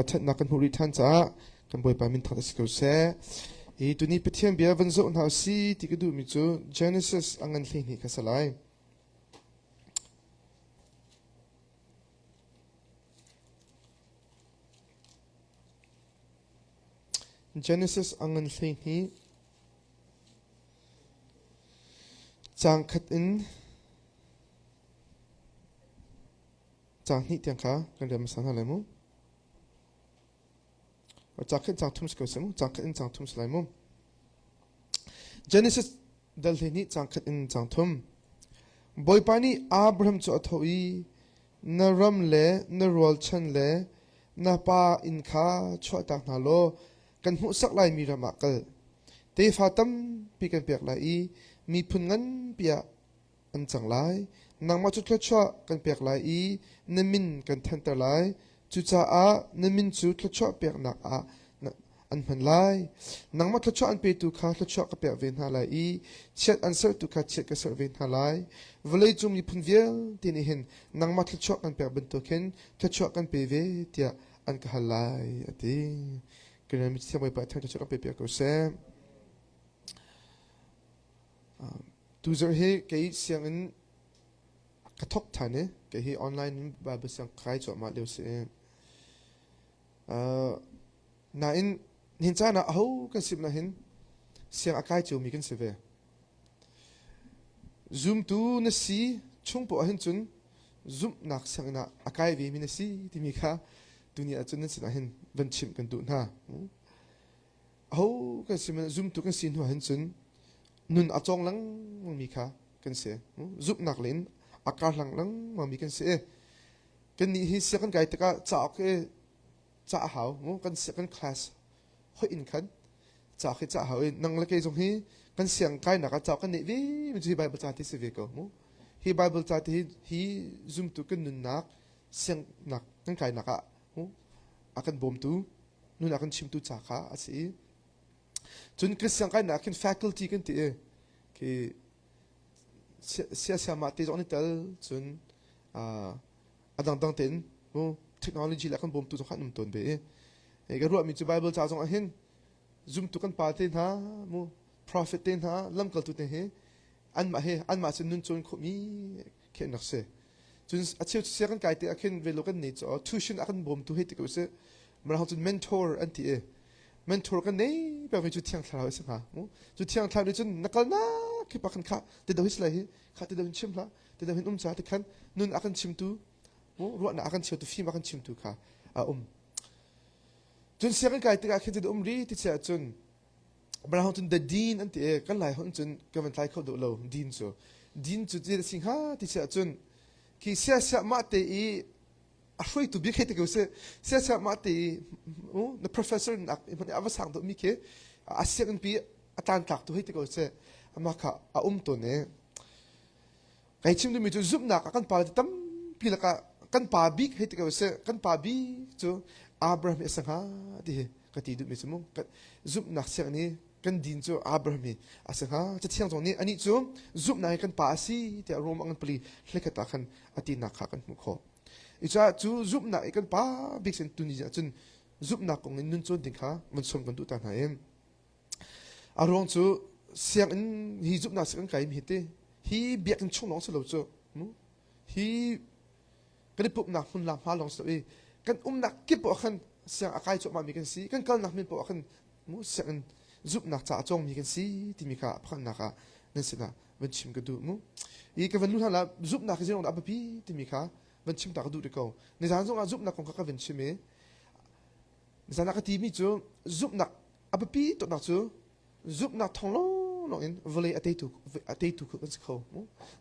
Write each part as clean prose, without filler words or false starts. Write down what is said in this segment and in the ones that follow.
Ṭhatnak kan hmuh rih ṭhan caah kan Bawipa min thangṭhat si ko seh. I tuni Pathian bia van zoh hna usih ti ka duhmi cu Genesis a ngan 12 kha si lai. Genesis a ngan 12 caang khat in Caang hnih tiang kha kan rel hmasa hna lai mu. Caang khat caang thum si ko seh mu. Caang khat in caang thum si lai mu. Genesis dal 12 caang khat in caang thum. Bawipa nih Abraham cu a thawh i na ram le na rualchan le na pa inn kha chuahtak hna law kan hmuhsak laimi ram ah kal. Tefa tampi kan pek lai i miphun nganpi ah an cang lai. Nangmah cu thluachuah kan pek lai i na min kan thanter lai. Cucaah na min cu thluachuah peknak ah an hman lai. Nangmah thluachuah an petu kha thluachuah ka pek ve hna lai i chiat an serhtu kha chiat ka serh ve hna lai. Vawleicung miphun vialte nih hin nangmah thluachuah kan pek bantuk hin thluachuah kan pe ve tiah an ka hal lai, a ti. Kan Mithiang Bawipa thluachuah kan pe piak ko seh. Tuzarh hi kei sianginn ka thawk ṭhan i kei hi online in Bible siang ka kai cuahmah lio si. Uh, nain nihin caan ah aho kan sim na hin siang a kai ciomi kan si ve. Zumtu na si chung poah hin cun zumhnak sianginn ah a kai ve mi na si timi kha tuni ahcun nan sinah hin van chimh kan duh hna. Aho kan si zumtu kan si hnu ah hin cun nun a cawng lengmang mi kha kan si. Zumhnak le in a kar hlang lengmang mi kan si. Kan nih hi sia kan kai tikah cauk hi ca a hau. Kan kan class hoih in khan ca khi ca hau i nang le kei zong hi kan siang kainak ah cauk kan neih ve mi cu hi Bible ca ti si ve ko mu. Hi Bible ca ti hi hi zumtu kan nunnak siangnak kan kainak ah a kan bawmtu nun a kan chimtu ca kha a si i cun Christian kainak khin faculty kan ti i khi siasiama te zong an i tel cun a dangdang tein mu technology le kan bawmtu zong kha an um tawn ve i ka ruahmi cu Bible ca zong ah hin zumtu kan pa te hna mu prophet te hna lamkaltu te hi anmah he anmah sin nun cawn khawhmi khi an rak si. Cun a cheu sia kan kai te ah khin velo kan nei caw tuition a kan bawmtu hei ti ko si. Mirang cun mentor an ti i mentor kan nei pek mi cu thiang thlarau a si hnga. Cu thiang thlarau nih cun na kal nak khi pa khan kha ti do hi si lai hi kha ti do hin chim hlah ti do hin um ca ti khan nun a kan chimtu ruahnak a kan chimtu fim a kan chimtu kha a um. Cun sianginn kai tikah khin cu um ri ti chia cun Abraham cun the dean an ti i kan lai holh cun ka van tlai kho duh lo dean cu dean cu ti si hnga ti si ahcun khi siasiah mah te i a hruaitu bik hei ti ko si siasiah mah te i na professor nak a va sang deuh mi khi a sianginn pi a tlan tlak tu hei ti ko si amah kha a um tawn i Kai chim duhmi cu zumhnak ah kan pa le tampi lakah kan pa bik hei ti ko seh kan pa bik cu Abraham hi a si hnga ti hi ka ti duhmi cu mu zumhnak siang nih kan din cu Abraham hi a si hnga cathiang zong nih anih cu zumhnak hi kan pa a si tiah Rom an pali hlekhat ah khan a tinak kha kan hmuh khawh. I caah cu zumhnak i kan pa bik sin tuni ahcun zumhnak kong in nun cawn ding kha van sawm kan duh ta hna i A ruang cu sianginn hi zumhnak sianginn kai mi hi ti hi biakinn chung lawng si lo cu hi kan i pumhnak hmun la hma lawng si lo i kan umnak kip ah khan siang a kai cuahmah mi kan si kan kalnak min paoh ah khan mu sianginn zumhnak ca a cawng mi kan si timi kha pakhatnak ah nan sinah van chim ka duh mu i ka van lu hna la zumhnak hi zeiruang dah a biapi timi kha van chim ta ka duh rih ko nizan zong ah zumhnak kong kha ka van chim i Nizan ah ka timi cu zumhnak a biapi tuknak cu zumhnak thawng lawnglawng in vawlei a teitu a teitu khu kan si kho.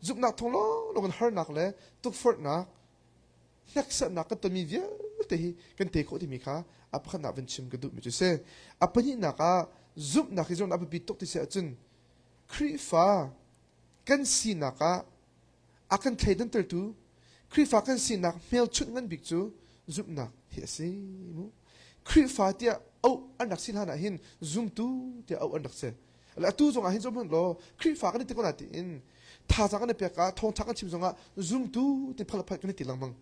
Zumhnak thawng lawnglawng in harnak le tukforhnak hneksaknak kan tonmi vialte hi kan tei khawh timi kha a pakhatnak van chim ka duhmi cu si. A pahnihnak ah zumhnak hi zumhnak a biapi tuk ti si ahcun Khrihfa kan sinak ah a kan thleidantertu Khrihfa kan sinak hmelchunh ngan bik cu zumhnak hi a si mu. Khrihfa tiah auh an rak si hlan ah hin zumtu tiah auh an rak si. Atu zong ah hin zum law Khrihfa kan i ti ko na tiin. Thazaang kan i pek ah thawngtha kan chim zongah zumtu ti phal phal kan i ti lengmang.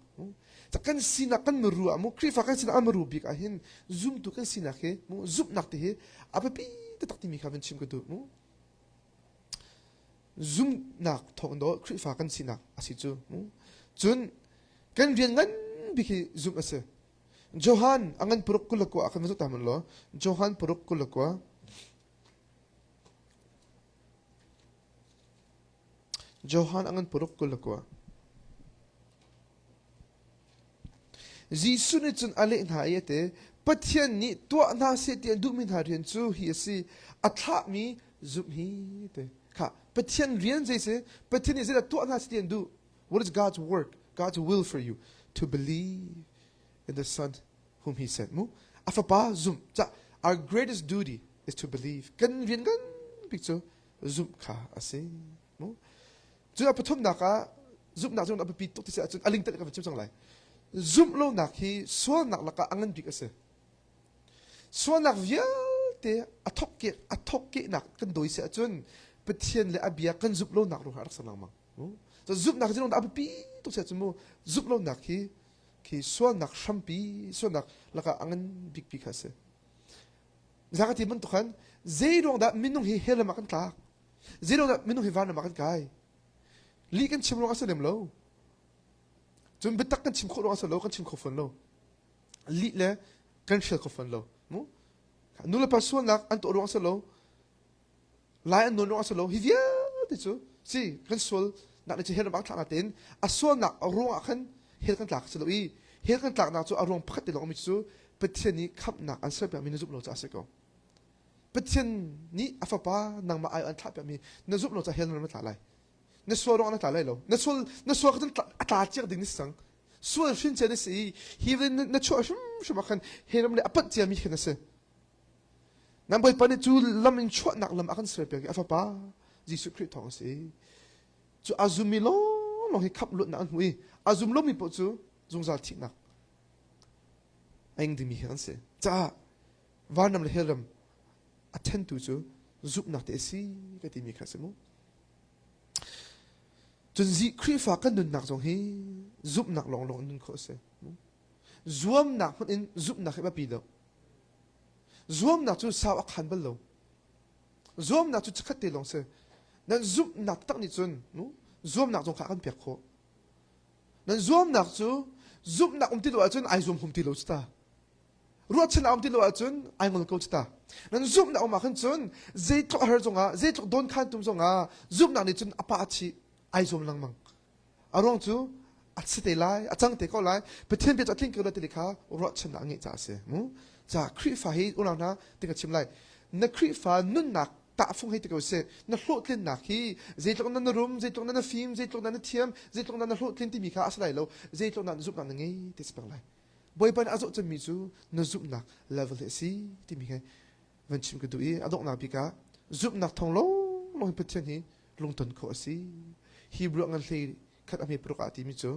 Kan sinak kan muru ah mu Khrihfa kan sinak a muru bik ah hin zumtu kan sinak hi mu zumhnak ti hi a biapi taktak timi kha van chim ka duh mu. Zumhnak thawng dawh Khrihfa kan sinak a si cu mu. Cun kan rian ngan bik hi zumh a si. Johan a ngan paruk 21 ah kan va zoh ta hmanh law Johan paruk 21 Johan a ngan paruk 29. Jesuh nih cun a leh hna i a ti, Pathian nih tuah hna seh ti an duhmi hna rian cu hi a si, a thlahmi zumh hi ti. Kha Pathian rian zei si? Pathian nih zeidah tuah hna seh ti an duh? What is God's work? God's will for you? To believe in the Son whom He sent. Mu a fapa zumh. Ca our greatest duty is to believe. Kan rian kan bik cu zumh kha a si. Mu cu a pathumnak ah zumhnak cu a biapi tuk ti si ahcun a ling ka van chim cang lai. Zumh lonak hi sualnak lakah a ngan bik a si. Sualnak vialte a thok ke a thok kehnak kan dawi si ahcun Pathian le a bia kan zumh lonak ruangah a rak ser lengmang. Zumhnak hi a biapi tuk si ahcun mu zumh lonak hi khi sualnak hrampi sualnak lakah a ngan bikpi kha a si. Zakati bantuk khan zei ruang dah minung hi hell lam ah kan tlak? Zei ruang dah minung hi van lam ah kan kai? Lih kan chim ruang a si lem lo. Cun biatak kan chim khawh ruang a si lo, kan chim kho fawn lo. Lih le kan hrial kho fawn lo. Mu? Nu le pa sualnak an tuah ruang a si lo. Lai an nawn ruang a si lo. Hi vialte cu si kan sual nak nih cu hell ram ah thlak natein a sualnak a ruang ah khan hell kan tlak a si lo i hell kan tlaknak cu a ruang pakhat te lawng mi cu Pathian nih khamhnak an serpiakmi na zumh lo caah a si ko. Pathian nih a fapa nangmah ai an thlahpiakmi na zumh lo caah hell na tla lai. Na sual ruang na tla lai lo. Na sual na sual kha a tla ciak ding ni si cang. Sual hrin cia na si i hi na chuah hrimhrim ah khan hell ram le a panh ciami khan a si. Nan Bawipa nih cu lam in chuahnak lam a kan serpiak i a fapa Jesuh Khrih thawng a si. Cu a zummi lawnglawng hi khamh luatnak an hmu i a zum lomi paoh cu zungzal thihnak a ing dingmi hi an si. Caah vanram le hellram a thentu cu zumhnak te a si ka timi kha a si mu. Cun Khrihfa kan nunnak zong hi zumhnak lawnglawng in nun khawh a si. Zuamnak hmanh in zumhnak hi biapi deuh. Zuamnak cu sau a khan bal lo. Zuamnak cu chikkhat te lawng si. Nan zumhnak tak nih cun zuamnak zong kha a kan pek khawh. Nan zuamnak cu zumhnak um ti lo ahcun ai zuam hum ti lo cu ta. Ruahchannak um ti lo ahcun ai ngol ko cu ta. Nan zumhnak um ah khan cun zeitluk a har zongah, zeitluk dawn khan tum zongah zumhnak nih cun a pa a chih, ai zuam lengmang. A ruang cu a si te lai, a cang te ko lai. Pathian bia cu a tling ko lai ti kha ruahchannak a ngeih caah a si. Mu? Ca Khrihfa hi unau hna ti ka chim lai. Na Khrihfa nunnak tahfung hei ti ko sih. Na hlawhtlinnak hi zeitluk na na rum, zeitluk na na fim, zeitluk na na thiam, zeitluk na na hlawhtlin timi kha a si lai lo. Zeitluk na zumhnak na ngei ti si peng lai. Bawipa nih a zoh cemmi cu na zumhnak level hi a si timi hi van chim ka duh i a donghnak bik ah zumhnak thawng lawnglawng hi Pathian hi lungton khawh a si. Hebrew ngan hlei khat a hme paruk ah timi cu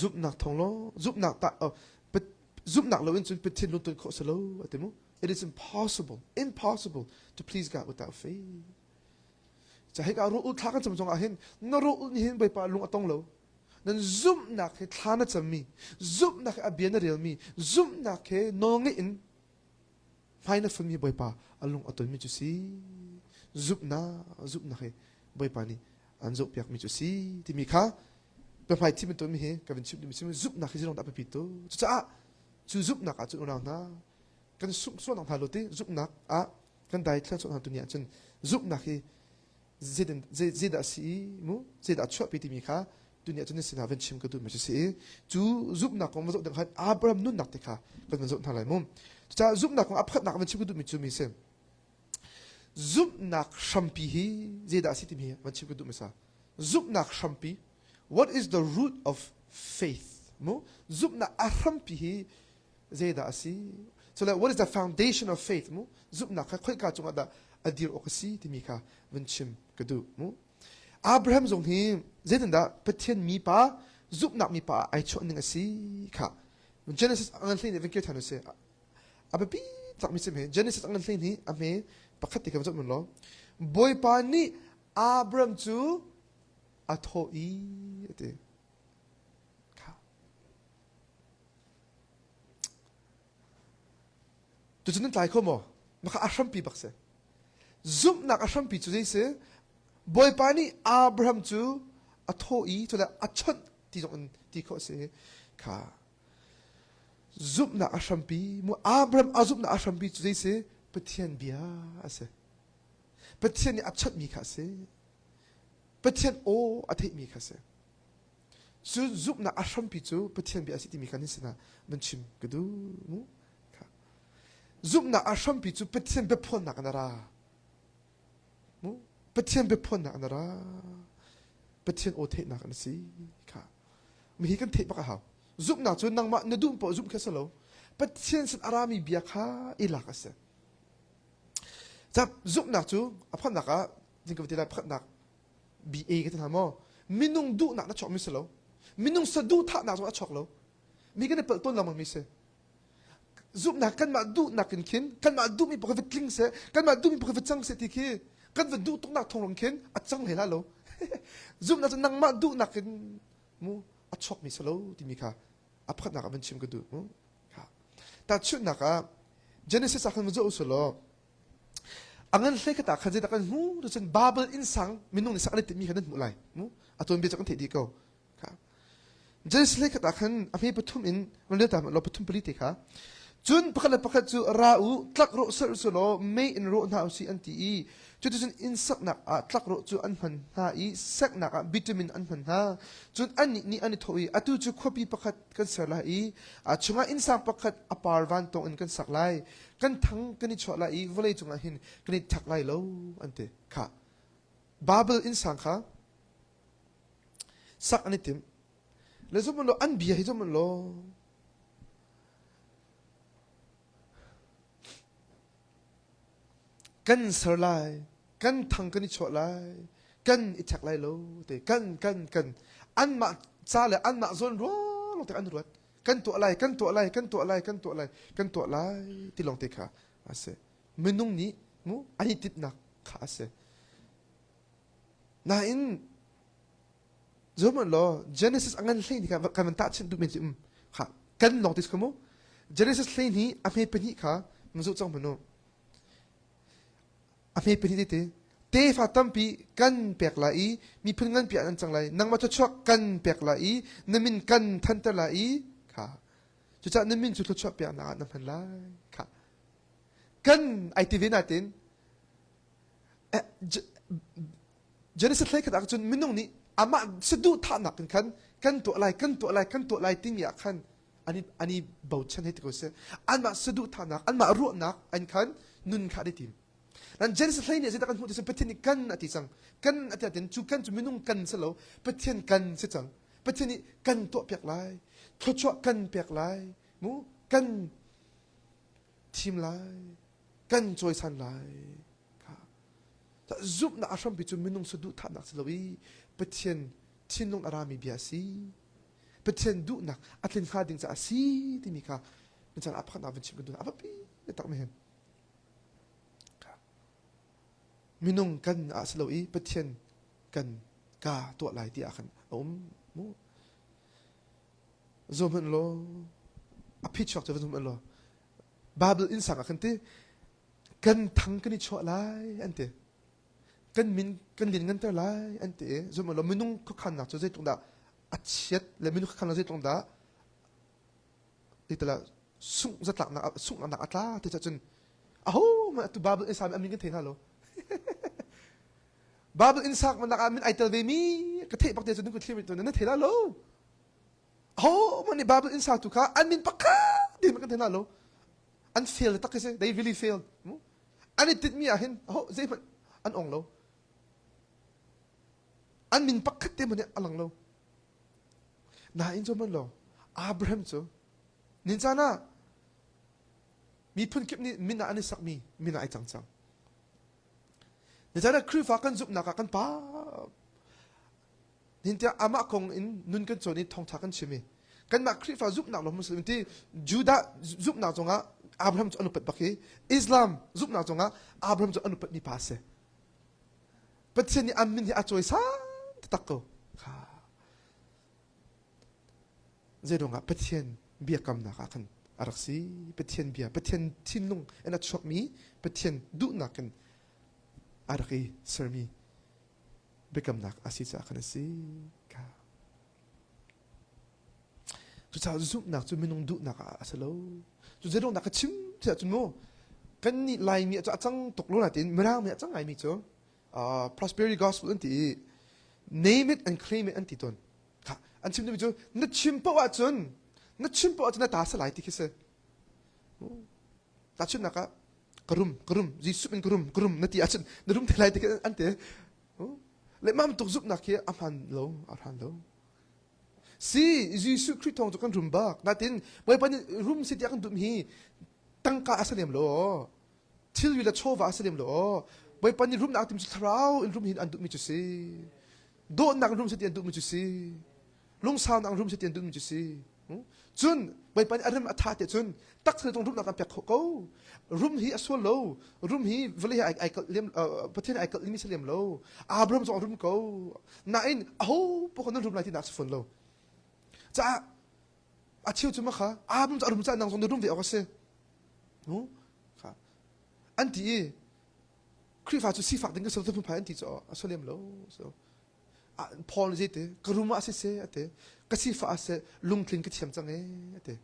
zumhnak thawng law zumhnak ta oh, zumhnak lo in cun Pathian lungton khawh si lo a ti mu. It is impossible, impossible to please God without faith. Ca hika ru ul thla kan cam zong ah hin na ru ul nih hin Bawipa lung a tong lo. Nan zumhnak he thla na cammi, zumhnak he a bia na relmi, zumhnak he nawl ngeih in hmai na funmi Bawipa a lung a tonmi cu si zumhnak zumhnak hi Bawipa nih an zohpiakmi cu si timi kha biahmai thim in tonmi hi ka vun chim duhmi si zumhnak hi zilong dah biapi tu cucaah cu zumhnak ah cun unau hna kan sungh sualnak hna lo ti zumhnak ah kan dai thlan sual hna tu ni ah cun zumhnak hi zeidah a si i mu zeidah a chuahpi timi kha tuni ahcun na sinah van chim ka duhmi cu si i cu zumhnak kong va zoh ding khan Abraham nunnak te kha kan van zoh hna lai mu cucaah zumhnak kong a pakhatnak van chim ka duhmi cu mi si zumhnak hrampi hi zeidah a si timi hi van chim ka duh hmasa zumhnak hrampi what is the root of faith mu zumhnak a hrampi hi zeidah a si so like what is the foundation of faith mu zumhnak kha khoika cungah dah a dir awk a si timi kha van chim ka duh mu Abraham zong hi zeitindah Pathian mipa zumhnak mipa ah ai chuah ning a si kha Genesis angan hlei nih van kir than u si a biapi takmi sim hi Genesis angan hlei nih a hme pakhat te kha van zoh mun law Bawipa nih. Abram cu a thawh i a ti. Tucun nan tlai kho maw? Maka a hrampi bak si. Zumhnak a hrampi cu zei si? Bawipa nih Abraham cu a thawh i cule a chawnh ti zong in ti khawh a si. Kha zumhnak a hrampi mu Abraham a zumhnak a hrampi cu zei si? Pathian bia a si. Pathian nih a chawnhmi kha a si. Pathian aw a theihmi kha a si. Cu zumhnak a hrampi cu Pathian bia a si timi kha nan sinah van chim ka duh mu. Zumhnak a hrampi cu Pathian biaphuannak in a ra. Mu? Pathian biaphuannak in a ra. Pathian aw theihnak in a si kha. Mi hi kan theih bak a hau. Zumhnak cu nangmah na duh poah zumh kha si lo. Pathian sin a rami bia kha i lak a si. Cap zumhnak cu a phannak ah ding ka ti lai pakhatnak BA ka ti hna maw minung duhnak na chuak mi si lo minung saduhthahnak zong a chuak lo mi kan i palh tawn lengmang mi si zumhnak kanmah duhnak in khin kanmah duhmi pakhat va tling seh kanmah duhmi pakhat va cang seh ti khi kan va duh tuknak thawng khin a cang hlei la lo zumhnak cu nangmah duhnak in mu a chuak mi si lo timi kha a pakhatnak ah van chim ka duh mu Tahchunhnak ah Genesis ah khan va zoh usih law a ngan hlei khat ah khan zeidah kan hmu cun Babel innsang minung nih sak an i timhmi kha nan hmuh lai mu a tuanbia cu kan theih dih ko Genesis hlei khat ah khan a hme pathum in van rel ta hmanh law pathum pali te kha cun pakhat le pakhat cu ra u tlakrawh serh usih law mei in rawh hna usih an ti i Cuticun inn saknak ah tlakrawh cu an hman hna i seknak ah bitumen an hman hna. Cun annih nih an i thawh i, Atu cu khuapi pakhat kan ser lai i a chungah innsang pakhat a par vantawng in kan sak lai. Kan thang kan i chuah lai i vawlei cungah hin kan i ṭhek lai lo, an ti. Khah. Babel innsang kha sak an i tim. Le zum law an bia hi zum law Kan ser lai, kan thang kan i chuah lai, kan i ṭhek lai lo te kan kan kan anmah ca le anmah zawn ruang te an ruat. Kan tuah lai, kan tuah lai, kan tuah lai, kan tuah lai, kan tuah lai ti lawng te kha a si. Minung nih mu an i tinhnak kha a si. Nain Zohhmanh law Genesis a ngan hleihnih kha kan van tahchinh duhmi cu um kha kan lawng ti kha mu Genesis hleihnih a hme pahnih kha mun zoh cang hmanh u a hme pahnih tete tefa tampi kan pek lai i miphun nganpi ah nan cang lai nangmah thluachuak kan pek lai i na min kan thanter lai i kha cucaah na min cu thluachuah peknak ah na hman lai kha kan ai ti ve natin Genesis hlei khat ah cun minung nih amah saduhthahnak in khan kan tuah lai kan tuah lai kan tuah lai timi ah khan an i, an i bochan hei ti ko seh anmah saduhthahnak anmah ruahnak an khan nun kha an i tim nan Genesis hlei nih zeidah kan hmuh ti Pathian nih kan a ti cang kan a ti ahtin cu kan cu minung kan si lo Pathian kan si cang Pathian nih kan tuah piak lai thluachuah kan pek lai mu kan thim lai kan cawisan lai Zumhnak a hrampi cu minung saduhthahnak si lo i Pathian thinlung a rami bia a si. Pathian duhnak a tlin hnga ding caah a si timi kha na caan ah pakhatnak van chim kan duh. A biapi tak mi hin. Minung kan ah si lo i Pathian kan ka tuah lai ti ah khan a um mu. Zum hmanh law a phichuak cu va zum hmanh law Bible innsang ah khan ti kan thang kan i chuah lai an ti kan min kan lian nganter lai an ti i zum law minung khuakhannak cu zeitluk dah a chiat le minung khuakhannak zeitluk dah titala sungh zatlaknak sunghnak a tla ti cun aho hmanh atu Bible in sami a min kan thei hna lo Bible in sak nak ah min ai tel ve mi ka theih bak te cu ka thlir tu na thei la lo aho hmanh nih Bible in satu kha an min pakhat te kan thei hna lo an fail tak si they really failed an i tinhmi ah hin ho zeihmanh an ong lo an min pakhat te hmanh a lang lo nain cu man lo Abraham cu nin caan ah miphun kip nih min ah an i sakmi min ah ai cang cang ni caan ah Khrihfa kan zumhnak ah kan pa Hintiah amah kong in nun kan cawn i thawngṭha kan chim i kanmah Khrihfa zumhnak lawng Muslim ti Judah zumhnak zongah Abraham cu an upat bak i Islam zumhnak zongah Abraham cu an upatmi pa a si. Pathian nih an min hi a cawisan taktak ko. Kha. Zeiruangah Pathian biakamnak ah khan a rak si. Pathian bia, Pathian thinlung in a chuakmi, Pathian duhnak in a rak i sermi biakamnak a si caah khan a si. Kha. Cucaah zumhnak cu minung duhnak ah a si lo. Cu zeiruangdah ka chim tiah cun mu kan nih Laimi cu a cang tuk lo nain Mirang nih a cang ngaimi cu uh, prosperity gospel an ti i name it and claim it an ti tawn. Kha an chim duhmi cu na chim paoh ahcun na chim paoh ahcun na ta si lai ti khi si. Tahchunhnak ah ka rum ka rum Jesuh in ka rum ka rum na ti ahcun na rum te lai ti khi an ti. Le mah bantuk zumhnak khi a hmaan lo a hmaan lo. Si, Jesuh Khrih thawng cu kan rum bak. Natin Bawipa nih rum si tiah kan duhmi hi tangka a si lem lo. Thilri le chawva a si lem lo. Bawipa nih rumnak tim cu thlarau in rum hin an duhmi cu si. Dawtnak in rum si ti an duhmi cu si. Lungsaunak in rum si ti an duhmi cu si. Cun Bawipa nih a rem a tha te cun taksa le rumnak an pek khawh ko. Rum hi a sual lo. Rum hi vawlei ai ai kalh lem Pathian ai kalh limi si lem lo. Abraham zong a rum ko. Nain aho poh nan rum lai ti nak si fawn lo. Caah a cheu cu ma kha Abraham cu a rum caah nang zong na rum ve awk a si. Kha an ti i Khrihfa cu sifak ding ka si lo phai an ti cu a so lem lo. So Paul nih zeiti ka rum ah siseh a ti ka sifah ah seh lungtlin ka thiam cang ee a ti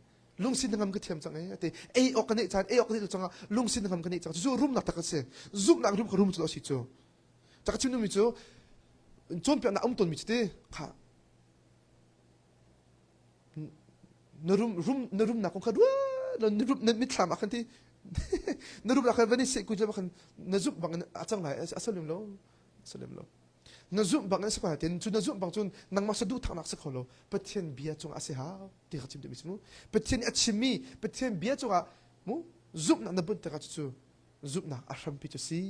lungsin ngam ka thiam cang ee a ti ei awk ka neih caan ei awk ka neih lo cangah lungsin ngam ka neih cang cu rumnak tak a si zumhnak rum ka rum cu a si cu cak chim duhmi cu cawnpiaknak um tawnmi cu ti kha na rum rum na rumnak kong kha ruat na rum na mitthlam ah khan ti na rumnak khan van i seh ku khan na zumh bang in a cang lai a salim lo salim lo Na zumh bang in si ko tin cu na zumh bang cun nangmah saduhthahnak si kho lo Pathian bia cungah a si hau ti kha chim duhmi si mu Pathian nih a chimmi Pathian bia cungah mu zumhnak na bunh tikah cucu zumhnak a hrampi cu si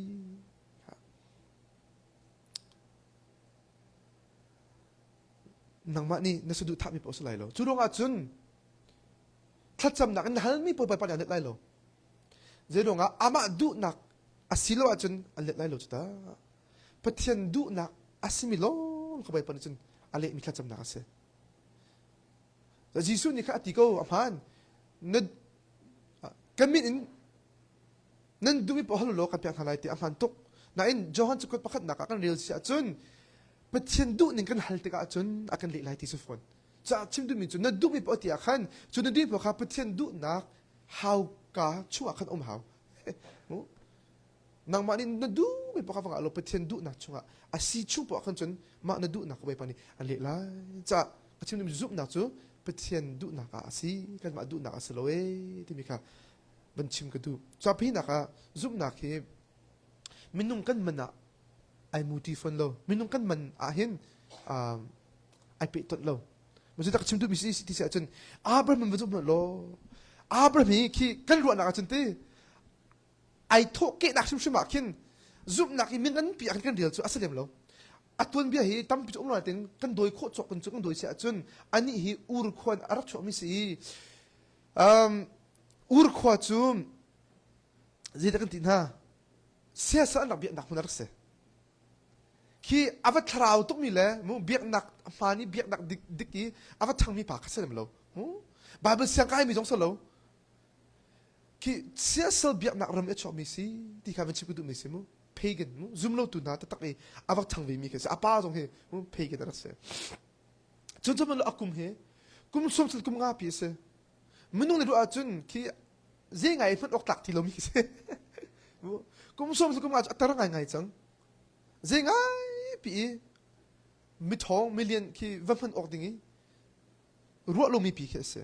nangmah nih na saduhthahmi paoh si lai lo cu ruangah cun thlacamnak in na halmi paoh Bawipa nih a let lai lo zei ruangah amah duhnak a si lo ahcun an let lai lo cu ta Pathian duhnak a simi lawng kha Bawipa nih cun a lehmi thlacamnak a si. Jesuh nih kha a ti ko a hmaan. Na kan min in nan duhmi paoh hal law kan pek hna lai ti a hmaan tuk. Nain Johan cakuat pakhatnak ah kan rel si ahcun Pathian duhning kan hal tikah cun a kan leh lai ti si fawn. Caah chim duhmi cu na duhmi paoh ti ah khan cu na duhmi paoh kha Pathian duhnak hauka chungah khan um hau. Nangmah nih na duhmi paoh kha va ngah law Pathian duhnak chungah a si chung paoh khan cun mah na duhnak kha Bawipa nih a leh lai. Caah ka chim duhmi zumhnak cu Pathian duhnak ah a si, kanmah duhnak a si lo ee timi kha van chim ka duh. Caah pahnihnak ah zumhnak hi minung kan man ah ai muti fawn lo. Minung kan man ah hin ai pehtonh lo. Macu tak chim duhmi si ti si ahcun Abraham va zumh law Abraham hi khi kan ruahnak ahcun ti ai thawhkehnak hrimhrim ah khin zumhnak i min nganpi ah kan rel cu a si lem lo a tuanbia hi tampi cu um lo nain kan dawi khawh cawk kan cu kan dawi si ahcun anih hi Ur khua in a rak chuakmi si i um, Ur khua cu zeidah kan ti hna siasa an rak biaknak hmun a rak si khi a va thlarau tukmi le mu biaknak hmaan i biaknak dik dik i a va ṭhangmi pa kha si lem lo mu Bible siang kaimi zong si lo Khi siasal biaknak ram i a chuakmi si ti kha van chim ka duhmi si mu. Pagan mu zumlotu hna taktak i a vak ṭhang vemi khi si. A pa zong hi mu pagan a rak si. Cun cun a kum hi kum sum kum nga pi a si. Minung nih ruah ahcun khi zei ngai hmanh awk tlak ti lomi khi si. Kum sum kum nga cu a tar ngaingai cang. Zei ngai pi i mithawng milian khi va hman awk ding i ruah lomi pi khi a si.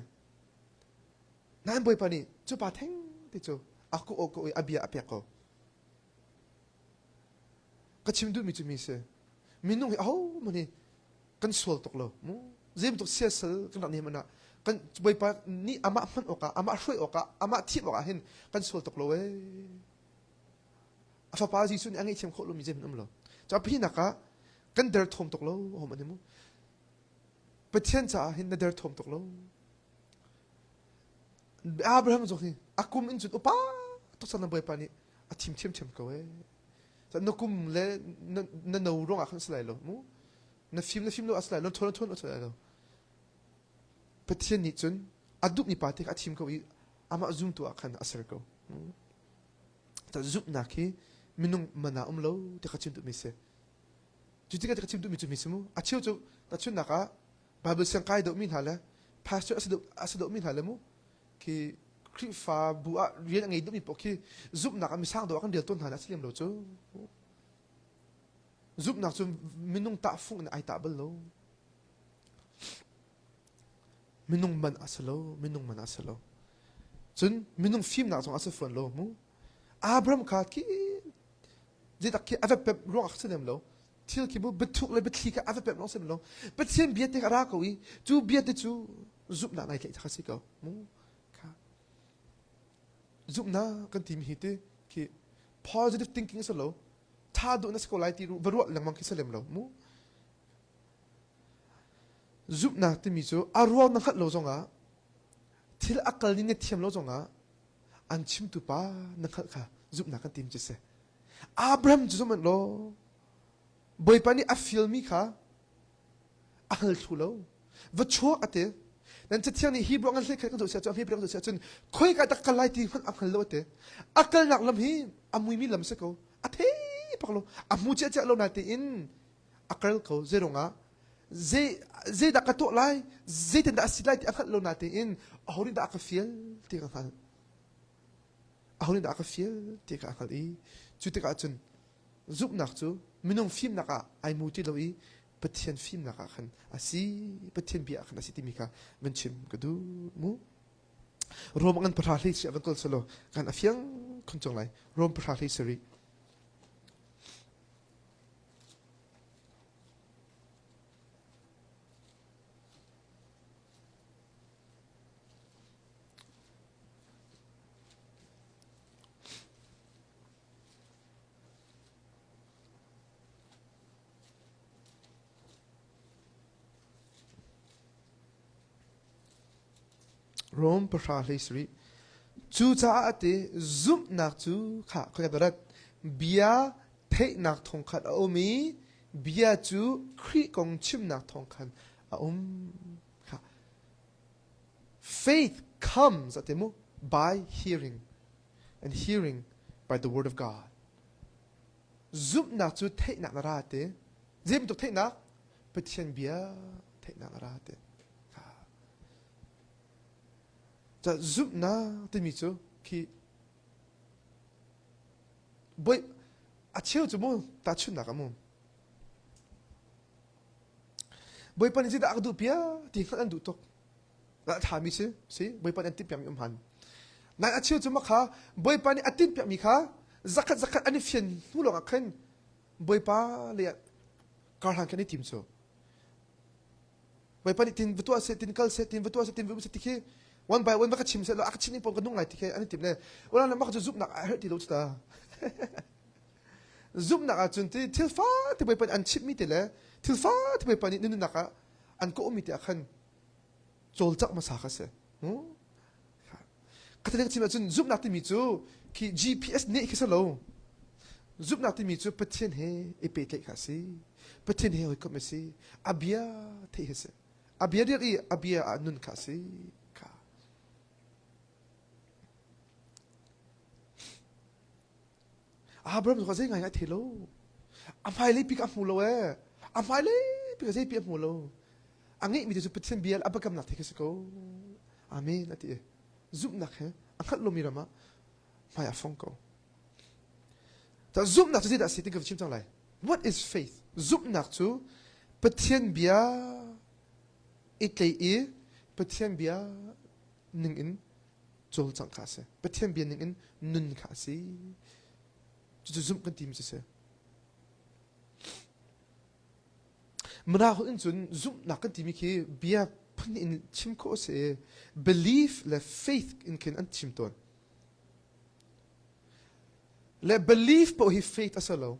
Nain Bawipa nih cu pa theng te cu a ko ko i a bia a pek ko. Ka chim duhmi cu mi si. Minung hi ahohmanh hi kan sual tuk lo. Mu zei bantuk siasal kan rak nih ah kan Bawipa nih amah hman awkah, amah hruai awkah, amah thim awkah hin kan sual tuk lo ee. A fapa Jesuh nih a ngaihthiam khawh lomi zeihmanh um lo. Cu a pahnihnak ah kan derthawm tuk lo hom an mu. Pathian caah hin na derthawm tuk lo. Abraham zong hi a kum in cun upa tuk sana Bawipa nih a thim thiamthiam ko ee. Na kum le na no ruangah khan a si lai lo mu. Na fim na fim lo a si lai lo, na ṭhawn na ṭhawn a si lai lo. Pathian nih cun a duhmi pa te kha a thim ko i amah zumtu ah khan a ser ko. Zumhnak hi minung man ah um lo ti kha chim duhmi si. Cu tikah ka chim duhmi cu mi si mu. A cheu cu tahchunhnak ah Bible siang kai deuhmi hna le pastor a si deuhmi hna le mu khi Khrihfa bu ah rian a ngei deuhmi paoh khi zumhnak ah misang deuh ah kan rel tawn hna le a si lem lo cu. Zumhnak cu minung tahfung in ai tah bal lo. Minung man a si lo, minung man a si lo. Cun minung fimnak zong a si fawn lo mu. Abraham kha khi zeitak khi a va pep ruang ah si lem lo. Thil khi mu biathuk le biathli kha a va pep ruang si lo. Pathian bia te kha a ra ko i cu bia te cu zumhnak nai tlaih kha si ko mu. Kha zumhnak kan timi hi ti khi positive thinking a si lo. Tha duh na si ko lai ti va ruah lengmang khi si lem lo mu. Zumhnak timi cu a ruang na hngalh lo zongah thil a kal ning na thiam lo zongah an chimtu pa na hngalh kha zumhnak kan tim cu si. Abraham cu zumh law Bawipa nih a fialmi kha a hngal thlu lo. Va chuak a ti. Nan cathiang nih Hebrew ngan hlei khat kan zoh siah cun Hebrew kan zoh siah cun khoika dah kal lai ti hmanh a hngal lo a ti. A kalnak lam hi a muimi lam si ko. A thei pak lo. A hmu ciah lo natein a kal ko zeiruangah zei zeidah ka tuah lai zeitindah a si lai ti a hngalh lo natein aho nih dah a ka fial ti ka hngalh aho nih dah a ka fial ti ka hngalh i cu tikah cun zumhnak cu minung fimnak ah ai mu ti lo i Pathian fimnak ah khan a si Pathian bia ah khan a si timi kha van chim ka duh mu Rom ngan pahra hlei si van kol selo kan a fiang khun chung lai Rom pahra hlei sari Rom pahra hlei sarih. Cucaah a ti zumhnak cu kha khoi ka rat bia theihnak thawng khan a um i bia cu Khrih kong chimnak thawng khan a um. Kha. Faith comes a ti mu by hearing and hearing by the word of God. Zumhnak cu theihnak na ra ti. Zei bantuk theihnak? Pathian bia theihnak na ra ti. Ca zumhnak timi cu khi boi a cheu cu mu tahchunhnak ah mu Bawipa nih zeidah a ka duh pia ti hngalh an duh tuk a ṭhami si si Bawipa nih an timhpiakmi um han nain a cheu cu makha Bawipa nih a timhpiakmi kha zakhat zakhat an i fian hnu lawngah khan Bawipa lei ah karhlan kan i tim cu Bawipa nih tin va tuah seh tin kal seh tin va tuah seh tin va um seh ti khi one by one va ka chim seh law a ka chim ning paoh ka nung lai ti khi an i tim le ulang le mah cu zumhnak a herh ti lo cu ta zumhnak ahcun ti thil fate Bawipa nih an chimhmi te le thil fate Bawipa nih nunnak ah an ka ummi te ah khan cawlcangh hmasa kha si Catholic chim ahcun zumhnak timi cu khi GPS nih khi si lo zumhnak timi cu Pathian he i pehtlaih kha si Pathian he hawikomh a si a bia theih hi si a bia dir i a bia ah nun kha si kha Abraham cu zei ngai a thei lo. A hmailei pi ka hmu lo ee. A hmailei pi ka zei pi a hmu lo. A ngeihmi te cu Pathian bia a biakamnak the khi si ko. Amen a ti. Zumhnak he a hngalh lomi ram ah hmai a fong ko. Ta zumhnak cu zeidah a si ti ka chim cang lai. What is faith? Zumhnak cu Pathian bia i tlei i Pathian bia ning in cawlcangh kha a si. Pathian bia ning in nun kha a si. Cucu zumh kan timi cu si. Mara holh in cun zumhnak kan timi khi bia phun in chim khawh a si i belief le faith in khin an chim tawn. Le belief paoh hi faith a si lo.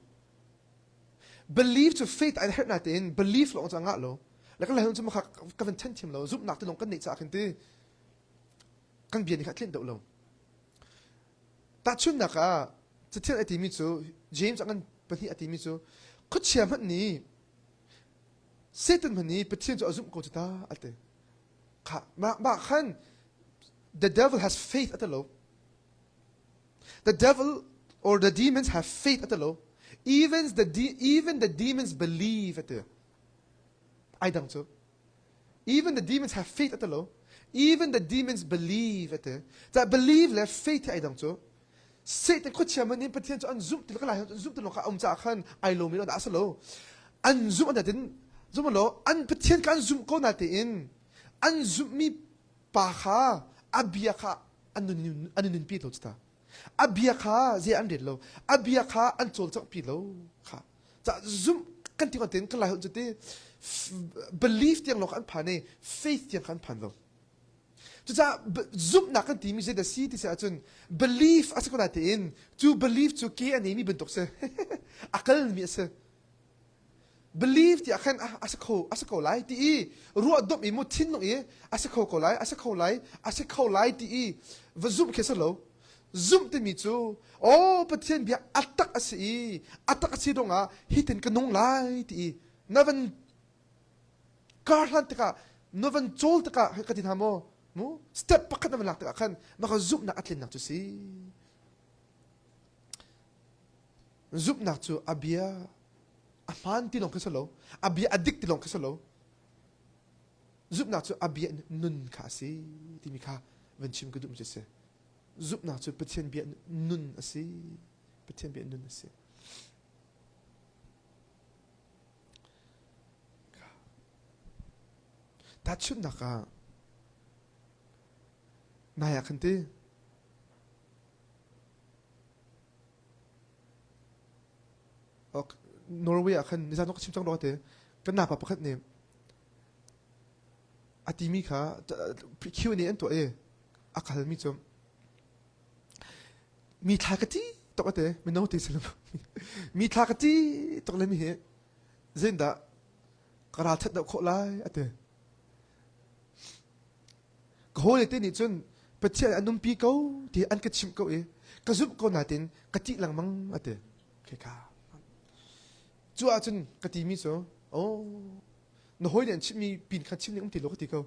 Belief cu faith ai herh natein belief lawng cu a ngah lo. Le kan lai cu makha ka van then thiam lo. Zumhnak ti lawng kan neih caah khin ti kan bia nih kha a tlinh deuh lo. Tahchunhnak ah cathiang a timi cu James a kan. Pahnih a timi cu khuachia hmanh nih Satan hmanh nih Pathian cu a zumh ko cu ta a ti. Kha mah mah khan the devil has faith a ti lo. The devil or the demons have faith a ti lo. Even the de- even the demons believe a ti. Ai dang cu. Even the demons have faith a ti lo. Even the demons believe a ti. Ca believe le faith hi ai dang cu. Satan khuachia man in Pathian cu an zumh ti lai an zumh ti lo kha um caah khan ai lomi lo dah a si lo. An zumh an tin zum lo an Pathian kha an zumh ko na tein an zumhmi pa kha a bia kha an nun an nunpi lo ta. A bia kha zei an rel lo. A bia kha an cawlcangh pi lo kha. Ca zumh kan ti tin kan lai holh cu ti belief tiang lawng an phan i faith tiang kha an phan lo. Cucaah zumhnak kan timi zeidah si ti si ahcun belief a si ko natein cu belief cu ke a neimi bantuk si a kalmi a si. Belief tiah khan a si kho a si ko lai ti i ruah domh i mu thinlung i a si kho ko lai a si kho lai a si kho lai ti i va zumh khi a si lo. Zumh timi cu aw Pathian bia a tak a si i a tak a si dongah hitin ka nung lai ti i na van kar hlan tikah na van cawl tikah ka ti hna maw mu step pakhat na van lak tikah khan maka zumhnak a tlinnak cu si zumhnak cu a bia a hmaan ti lawng khi si lo a bia a dik ti lawng khi si lo zumhnak cu a bia nun kha a si timi kha van chim ka duh mi cu si zumhnak cu Pathian bia nun a si Pathian bia nun a si Tahchunhnak ah nai ah khan ti Norway ah khan nizan ka chim cang lo te kan napa pakhat nih a timi kha Q&A an tuah i a kalmi cu Mi thla ka ti tuk ate mino te si mi thla ka ti tuk le mi hi zeindah ka ral that deuh khawh lai ate ka hawi te nih cun Pathian an umpi ko ti an ka chimh ko i ka zumh ko natin ka tih lengmang ate khi ka cu ahcun ka ti mi cu oh na hawi nih an chimhmi pin kha chim ning um ti lo ka ti ko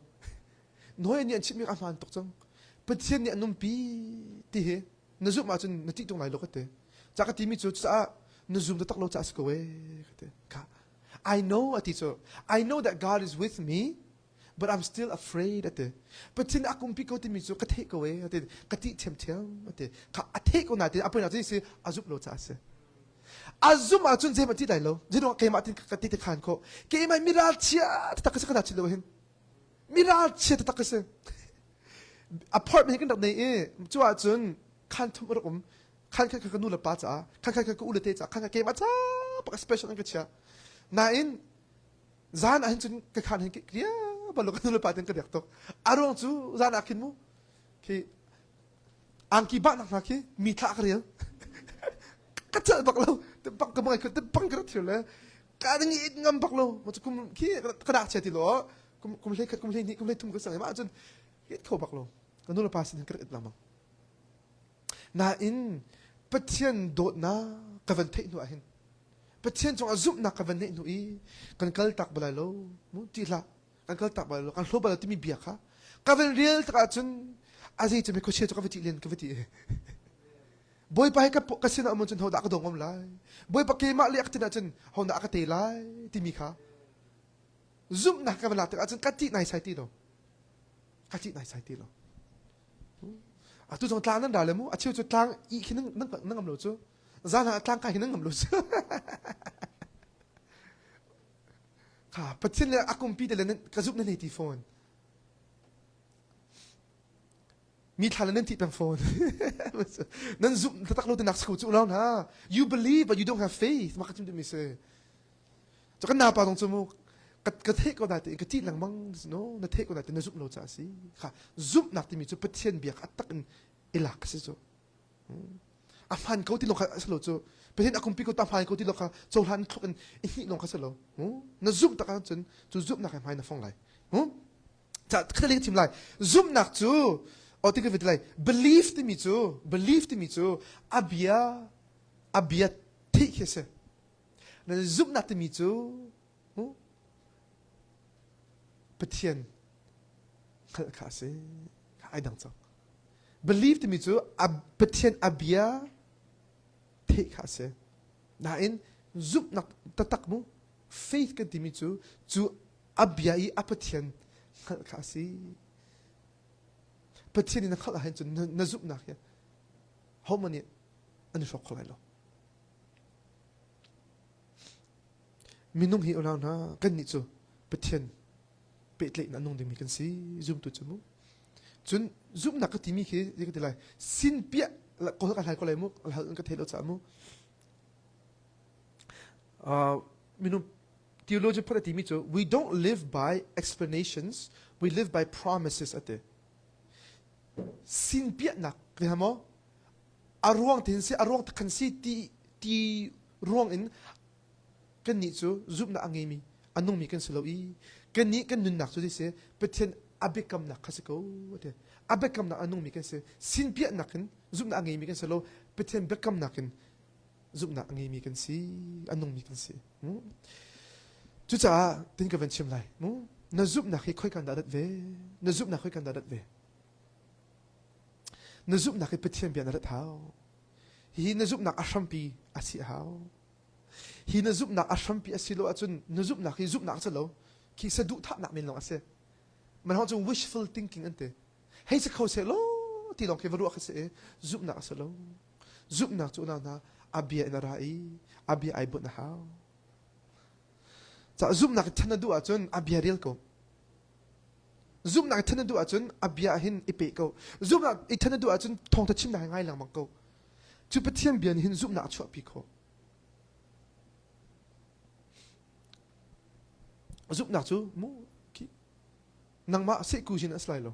Noe nih an chimhmi a hmaan tuk cang. Pathian nih an umpi ti hi na zumh ahcun na ṭih tung lai lo ka ti. Ca ka timi cu caah na zum taktak lo caah si ko ee ka ti. Ka I know a ti cu I know that God is with me but I'm still afraid a ti. Pathian a kumpi ko timi cu ka theih ko ee a ti. Ka ṭih ṭhiamṭhiam a ti. Ka a theih ko nain a poinak cu si a zumh lo caah a si. A zumh ahcun zeihmanh ṭih lai lo. Zeidong keimah tin ka ti te khan khawh. Keimah mi ralchia taktak ka si ka dah lo hin. Mi ralchia taktak ka si. Apartment hi kan rak nei i cu ahcun khan thum a rak um. Khan khat kha ka nu le pa caah, khan khat kha ka u le te caah, khan khat keimah ca bak special an ka chia. Nain zan ah hin cun ka khan hin ria bal ka nu le pa ten ka riak tuk. A ruang cu zan ah khin mu khi angki bah nak hna khi mi thla ka rel. Ka celh bak lo. Bak ka mangai te bang ka rak thir le ka ding i ngam bak lo ma cu kum khi ka dak chia ti lo kum kum hlei khat kum hlei hnih kum hlei thum ka sang ma cun it kho bak lo ka nu le pa sin ka rak it lengmang nain Pathian dawtnak ka van theih hnu ah hin Pathian cungah zumhnak ka van neih hnu i kan kal tak balai lo mu ti hlah kan kal tak balai lo kan hlo balai timi bia kha ka van rel tak ahcun a zei cu mi khuachia cu ka va ti len ka va ti Bawipa hi ka, ka sinah um cun hodah ka dong om lai? Bawipa keimah le ak tin ahcun hodah ka te lai timi kha zumhnak ka van lak tikah cun ka tih naisai ti lo. Ka tih naisai ti lo. Atu zong tlang nan ra le mu a cheu cu tlang i khi nan nan ngam lo cu zan ah tlang kai khi nan ngam lo cu kha Pathian le a kumpi te le ka zumh na nei ti fawn Mi thla le nan thih peng fawn. nan zumh taktak lo tinak si ko cu unau hna. You believe but you don't have faith. Mah ka chim duhmi si. Cu kan napa zong cu mu ka ka theih ko na ti ka tih lengmang no na theih ko na ti na zumh lo caah si. Kha zumhnak timi cu Pathian bia kha a tak in i lak si cu. A hmaan ko ti lo kha a si lo cu. Pathian a kumpi ko ta hmaan ko ti lo kha cohlan thluk in i hnih lawng kha si lo. Na zumh tak ahcun cu zumhnak he hmai na fong lai. Khataleng chim lai zumhnak cu o ti ka lai belief timi cu belief timi cu a bia a bia theih khi a si. Na zumhnak timi cu Pathian hngalh kha a si. Ai dang cang. Believe timi cu Pathian a bia theih kha a si. Nain zumhnak taktak mu faith kan timi cu cu a bia i a Pathian hngalh kha a si. Pathian in na hngalh ahhin cun na zumhnak hi hohmanh nih an i hrawk kho lai lo. Minung hi unau hna kannih cu Pathian pehtlaihnak a nung dingmi kan si zumtu cu mu. Cun zumhnak ka timi khi zei ka ti lai sin piah kawl ka hlai ko lai mu hal ka thei lo caah mu. Minung theology phun a timi cu we don't live by explanations we live by promises ati. Sin piahnak ti maw a ruang tin si a ruang takhan si ti ti ruang in kannih cu zumhnak a ngeimi a nungmi kan si lo i kannih kan nunnak cu si Pathian a biakamnak kha si ko ti a biakamnak a nungmi kan si sinpiahnak in zumhnak a ngeimi kan si lo Pathian biakamnak in zumhnak a ngeimi kan si a nungmi kan si cucaah tin ka van chim lai na zumhnak hi khoi kan dah dat ve na zumhnak khoi kan dah dat ve Na zumhnak hi Pathian bia na rat hau. Hihi na zumhnak a hrampi a si a hau. Hi na zumhnak a hrampi a si lo ahcun na zumhnak hi zumhnak a si lo. Khi saduhthahnak men lawng a si. Man cun wishful thinking an ti. Hei si kho seh law ti lawng khi va ruah kha si i zumhnak a si lo. Zumhnak cu unau hna a bia in a ra i a bia ai bunh a hau. Ca zumhnak i ṭhan na duh ahcun a bia rel ko. Zumhnak i ṭhen na duh ahcun a bia ah hin i peh ko. Zumhnak i ṭhen na duh ahcun thawngṭha chimnak hi ngai lengmang ko. Cu Pathian bia nih hin zumhnak a chuahpi khawh. Zumhnak cu mu khi nangmah sehku sin a si lai lo.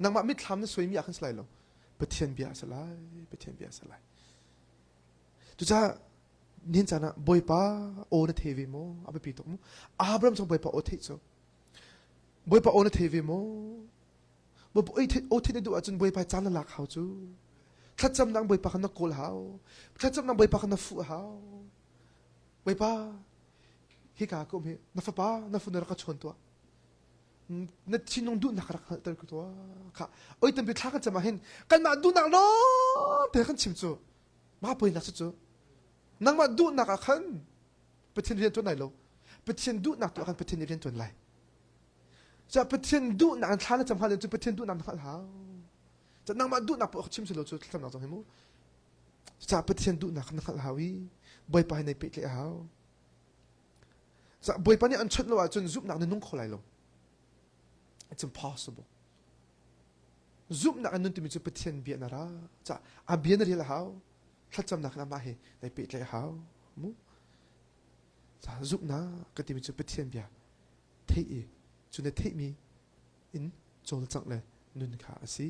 Nangmah mitthlam na suaimi ah khan si lai lo. Pathian bia a si lai. Pathian bia a si lai. Cucaah nihin caan ah Bawipa aw na thei ve maw? A biapi tuk mu. Abraham zong Bawipa aw theih cu. Bawipa aw na thei ve maw? Bawipa aw theih na duh ahcun Bawipa caan na lak hau cu. Thlacamnak Bawipa kha na kawl hau. Thlacamnak Bawipa kha na fuh hau. Bawipa, hika ka um hi na fapa na fanu rak ka chawn tuah. Na thinlung duhnak rak hngalhter ko tuah. Kha oi tampi thla kan cam ah hin kanmah duhnak lawng te kan chim cu. Mah poinak cu cu nangmah duhnak ah khan Pathian rian ṭuan lai lo. Pathian duhnak tu ah khan Pathian nih rian ṭuan lai. Ca Pathian duhnak in thla na cam hnga cu Pathian duhnak na hngalh hau. Ca nangmah duhnak poah chim si lo cu thlacamnak zong hi mu. Ca Pathian duhnak na hngalh hau i Bawipa he nei pehtlaih a hau. Ca Bawipa nih an chawnh lo ahcun zumhnak na nung kho lai lo. It's impossible. Zumhnak in nun timi cu Pathian bia na ra. Ca a bia na rel a hau. Thlacamnak in amah he nai pehtlaih a hau. Mu. Ca zumhnak ka timi cu Pathian bia theih i cu na theihmi in cawlcangh le nun kha a si.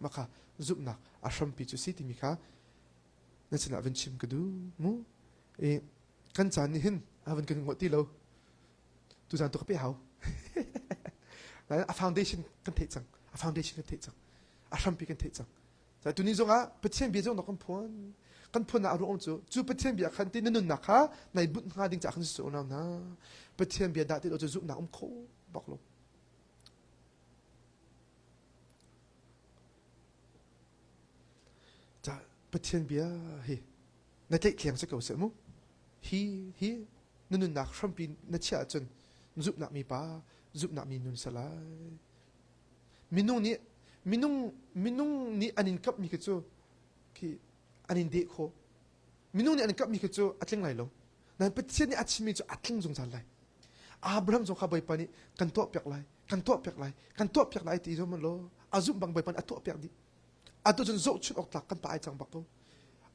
Mah kha zumhnak a hrampi cu si timi kha na sinah van chim ka duh mu. I kan caan nih hin a van kan ngawh ti lo. Tuzaan tu ka pe hau. A foundation kan theih cang. A foundation kan theih cang. A hrampi kan theih cang. Tuni zongah Pathian bia zong kan phuan. Kan phuan ah a ruang cu cu Pathian bia khan ti na nunnak kha nai bunh hnga ding caah khan si unau hna. Pathian bia dah ti lo cu zumhnak um kho bak lo. Ca Pathian bia hi na tlaihtleng si ko seh mu. Hi hi na nunnak hrampi na chiah ahcun zumhnak mi pa zumhnak mi nun salai minung nih minung minung nih an in kapmi khi cu khi an in deh khawh minung nih an in kapmi khi cu a tling lai lo nain Pathian nih a chimmi cu a tling zungzal lai Abraham zong kha Bawipa nih kan tuahpiak lai kan tuahpiak lai kan tuahpiak lai ti zong law a zumh bang Bawipa nih a tuahpiak dih atu cun zohchunh awk tlak kan pa ai cang bak ko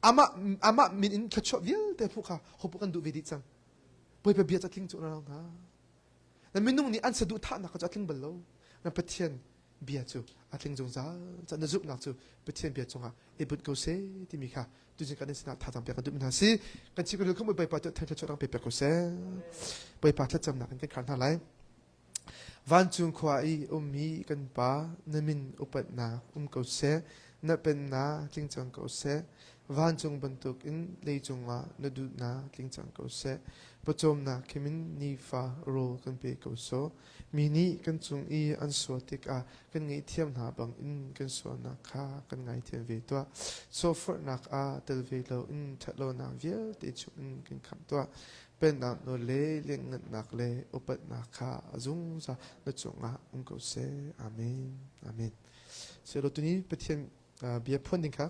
amah amah min in thluachuah vialte hmuh kha hopo kan duh ve dih cang Bawipa bia cu a tling cu na hna na minung nih an saduhthahnak cu a tling bal lo na Pathian bia cu a tling zungzal ca na zumhnak cu Pathian bia cungah i bunh ko seh timi kha tuzing kan sinah thazaang pek kan duh hna si kan chim kan khom Bawipa tu thluachuah dang pe pek ko seh Bawipa thlacamnak in kan khar hna lai Vancung khua i ummi kan Pa, na min upatnak um ko seh, na pennak tling cang ko seh. Vancung bantukin leicung ah na duhnak tling cang ko seh. Pawcawmnak khimin nifa rawl kan pe ko sawh. Mi nih kan cung i an sual tikah kan ngaihthiam hna bangin kan sualnak kha kan ngaithiam ve tuah. Sawhforhnak ah tel ve loin ṭhatlonak vialte chungin kan khamh tuah. Pennak nawl le lianhngannak le upatnak kha a zungzal na cungah um ko seh. Amen. Amen. Selo tuni Pathian bia phuan ding kha.